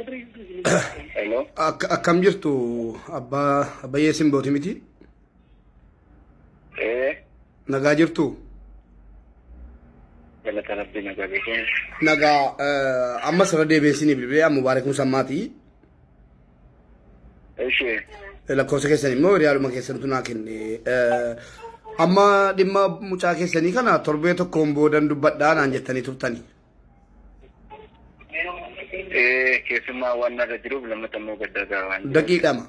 Hello. Akkam jirtu abbaa Abbayyee Simbooti miti? Nagaa jirtu? Galata Rabbii nagaa beekee. Nagaa amma sirra deebiinsinii bilbilee Mubaarak Musammaati. Ishee. Lakkoofsa keessan immoo hiriyaaluma keessantu naa kenne. Amma dhimma mucaa keessanii kana torbee tokkoon boodan dubbadhaa naan jettanii turtani. Keessumaa waan narra jiruuf lammata immoo gadda waan jiruuf. Daqiiqama.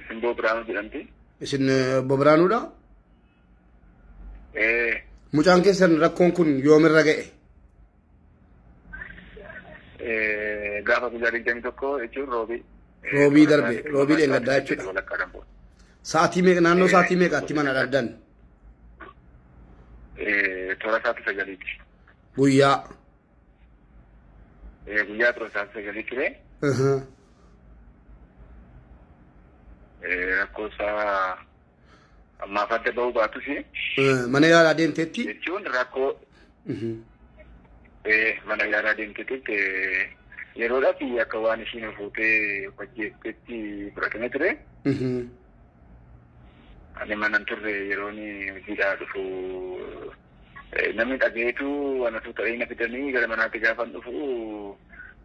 Simboo Biraanuu jedhamti. Isin obbo Biraanuudha? Mucaan keessan rakkoon kun yoomirra ga'e? Gaafa guyyaa 21 jechuun roobii. Roobii darbe, roobii dheengaddaa jechuudha. Sa'aatii meeqa naannoo sa'aatii meeqaatti mana dhabdan? Toora sa'aatii 9ti. Guyyaa. Guyyaa toora sa'aatii 9 ture. Rakkoo isaa ammaaf adda ba'uu baatus. Mana yaalaa deemteetti? Jechuun rakkoo. Mana yaalaa deemteetti yeroodhaaf akka waan ishiin fuutee hojjetteetti fudhatamee ture. Ani mana turre yeroon hojiidhaa dhufu namni dhageetu waan osoo ta'ee na fidanii gara manaatti gaafa dhufu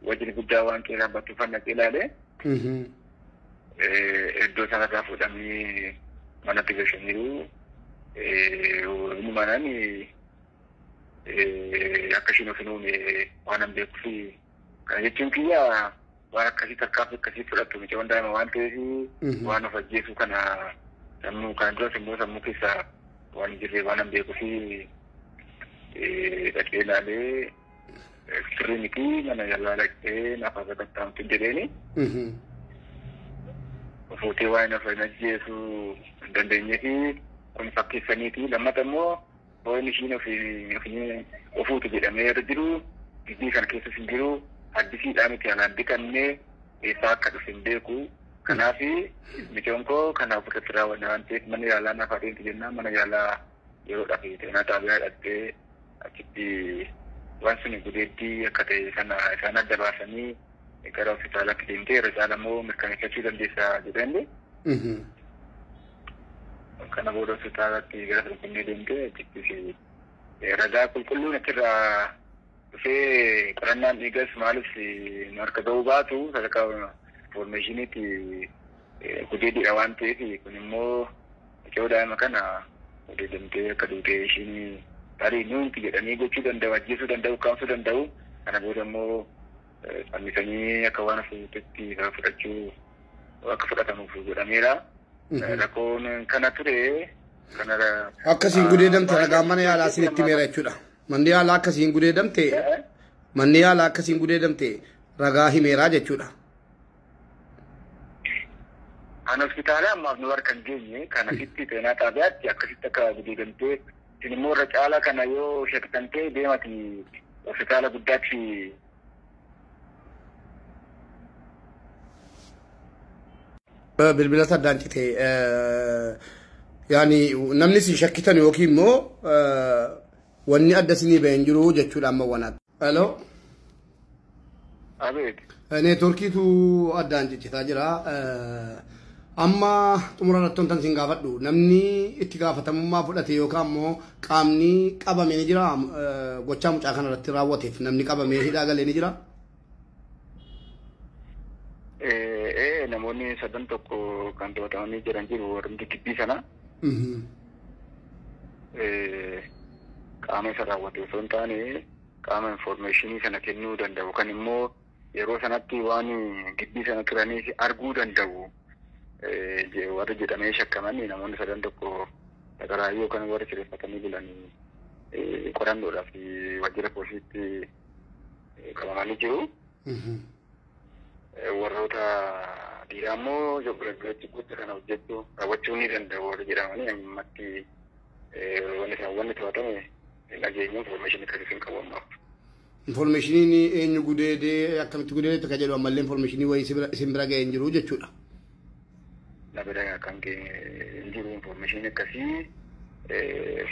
wajjin guddaa waan qeeraan battuufan naqee ilaale. Iddoo sanarraa fuudhamee manatti gashaniiru. Inni manaan akka ishiin of hin uume waan hin beekuuf kana jechuun kiyya waan akkasii tarkaanfii akkasii fudhattu mucaan daa'ima waan ta'eef waan of ajjeesu kana sammuu kan duras immoo sammuu keessa waan jirre waan hin beekuuf dhaqee ilaalee sirrii miti mana yaalaa dhaqee naaf qaxxaamtu jedheeni. Fuutee waan of hin ajjeesu hin dandeenyee fi kun fakkeessaniiti. Lammata immoo ho'in ishiin ofuutu jedhamee irra jiru gibbii kana keessas hin jiru addisiidhaa miti alaan biqannee eessaa akka dhufe hin beeku. Kanaaf mucaan koo kanaaf ofirratti raawwanna waan ta'eef mana yaalaa naaf adeemtu jennaan mana yaalaa yeroodhaaf xeenaa xaabiyaa dhaqxee achitti waan sun gudeeddii akka ta'e sana isaan adda baasanii gara hospitaalaatti deemtee irra caala immoo mirkaneeffachuu dandeessa jedhanii. Kana booda hospitaalatti gara Finfinnee deemtee achitti ragaa qulqulluun achirraa dhufee qorannaan dhiigas maalis nu harka ga'uu baatu sadarkaa informeeshiniitti gudeeddiidha waan ta'eef kun immoo mucaa daa'ima kana gudeedamtee akka duutee ishiin tarii nuunti jedhanii gochuu danda'u, ajjeesuu danda'u, kaamsuu danda'u. Kana booda immoo fannisanii akka waan fuutetti fudhachuu akka fudhatamuuf godhameera. Rakkoon kana ture. Akkasiin gudeedamte ragaan mana yaalaa isinitti meera jechuudha. Manni yaalaa akkasiin gudeedamte manni yaalaa akkasiin gudeedamte ragaa himeeraa jechuudha. Kan hospitaala ammaaf nu harka hin geenye kan asitti xeenaa xaabiyaatti akkasitti akka gudeedamtee isin immoo irra caalaa kana yoo shakkantee deemati hospitaala guddaatti. Bilbila saddaan cite yaani namni si shakkitan yookiin immoo wanni adda isinii ba'e hin jiru jechuudha amma wanaatti. Hello. Abeet. Neetworkiitu addaan ciccitaa jira. Amma xumura irratti wantan isin gaafadhu namni itti gaafatamummaa fudhate yookaan immoo qaamni qabame ni jira gochaa mucaa kana irratti raawwateef namni qabamee hidhaa galee ni jira. Namoonni sadan tokko kan to'atamanii jiran jiru warri gibbii sana. Qaama isa raawwate osoo hin taane qaama informeeshinii sana kennuu danda'u kan immoo yeroo sanatti waan gibbii sana turanii arguu danda'u warri jedhamee shakkaman namoonni sadan tokko dhaqaraayyuu kan warri kireeffatanii bulan qorannoodhaaf waajjira poolisiitti qabamanii jiru. Warroota dhiiraa immoo gocha kana hojjechuu raawwachuu ni danda'u warri jedhamanii ammatti wanni to'atame dhageenyu informeeshinii akkasii hin qabu ammaaf. Informeeshiniin eenyu gudeedee akkamitti gudeedee kan jedhu ammallee informeeshinii wayii isin bira ga'ee hin jiru jechuudha. Na bira kan ga'e hin jiru informeeshinii akkasii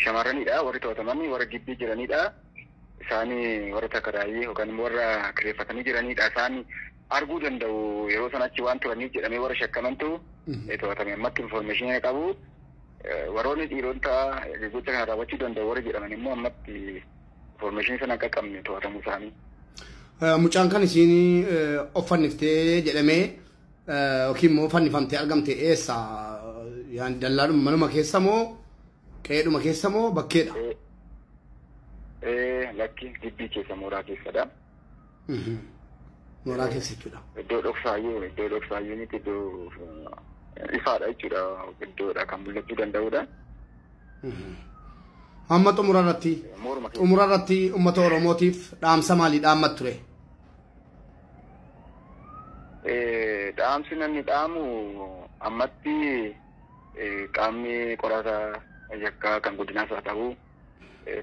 shamarranidha warri to'ataman warra gibbii jiranidha. Isaanii warra takaraayii yookaan warra kireeffatanii jiranidha. Isaan arguu danda'u yeroo sanatti waan turaniif jedhamee warra shakkamantu to'atame. Ammatti infoormeeshinii qabu. Warroonni dhiirota gocha kana raawwachuu danda'u warra jedhaman immoo ammatti infoormeeshinii sana akka qabne to'atamuu isaanii. Mucaan kan isiin of fanniftee jedhamee yookiin immoo fannifamtee argamte eessa? Dallaadhuma manuma keessa moo qe'eedhuma keessa moo bakkeedha? Lakki gibbii keessa mooraa keessadha. Mooraa keessa jechuudha. Iddoo dhoksaayyuu miti iddoo ifaadha jechuudha. Iddoodha kan mul'achuu danda'udha. Amma xumura irratti uummata Oromootiif dhaamsa maalii dhaammat ture? Dhaamsi namni dhaamu ammatti qaamni qorata yakkaa kan guddinaas haa ta'u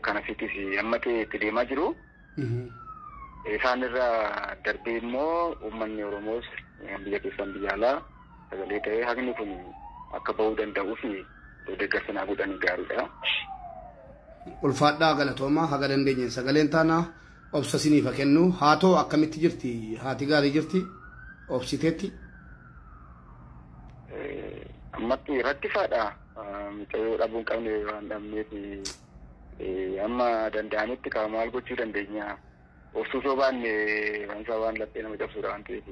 kan asittis amma ta'e itti deemaa jiru. Isaan irraa darbee immoo uummanni Oromoos biyya keessan biyya alaa sagalee ta'ee haqni kun akka bahuu danda'uu fi deeggarsa naa godhanii gaariidha. Ulfaadhaa galatoomaa haga dandeenyeen sagaleen taanaa obsa siniif haa kennu. Haatoo akkamitti jirti? Haati gaarii jirti? Obsiteetti? Ammatti rakkisaadha. Mucayyoo dhabuu hin qabne waan dhabneef amma danda'anitti qaama maal gochuu dandeenya. Obsuu soo baanne waan isaa waan laphee nama cabsuudha waan ta'eef.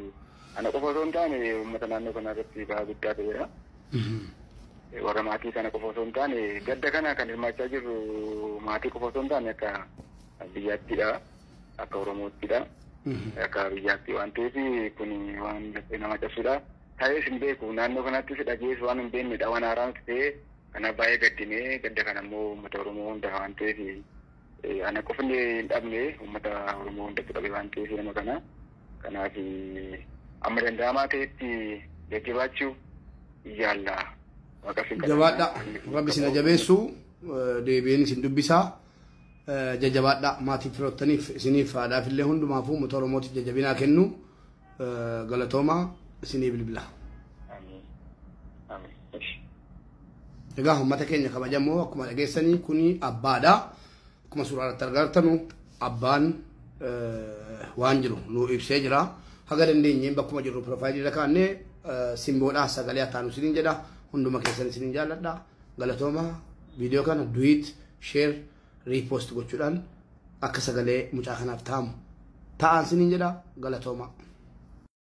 Ana qofa osoo hin taane uummata naannoo kanaa irratti ba'aa guddaa ta'eera. Warra maatii kana qofa osoo hin taane gadda kana kan hirmaachaa jirru maatii qofa osoo hin taane akka biyyaattidha. Akka Oromoottidha. Akka biyyaatti waan ta'eef kun waan laphee nama cabsuudha. Ta'ees hin beeku naannoo kanattis dhagees waan hin beeknedha waan haaraa nuti ta'e kanaaf baay'ee gaddinee gadda kana immoo uummata Oromoo hunda waan ta'eef ana qofni hin dhabne uummata Oromoo hundatti dhabe waan ta'eef nama kana kanaaf amma danda'amaa ta'etti jajjabaachuu yaalla. Jabaadha. Rabbi isin jabeessu deebiin isin dubbisaa. Jajjabaadha maatii firoottaniif isiniif haadhaaf illee hundumaafuu uummata Oromootiif jajjabinaa kennu galatoomaa isinii bilbila. Egaa uummata keenya kabajamoo akkuma dhageessanii kuni abbaadha. Akkuma suuraa irratti argatanu abbaan waan jiru nu ibsee jira. Haga dandeenyeen bakkuma jirru piroofaayilii irra kaa'annee simboodhaa sagalee ataanu isiniin jedha. Hunduma keessan isiniin jaalladha. Galatooma viidiyoo kana duwit sheer riipoost gochuudhaan akka sagalee mucaa kanaaf ta'amu ta'an isiniin jedha. Galatooma.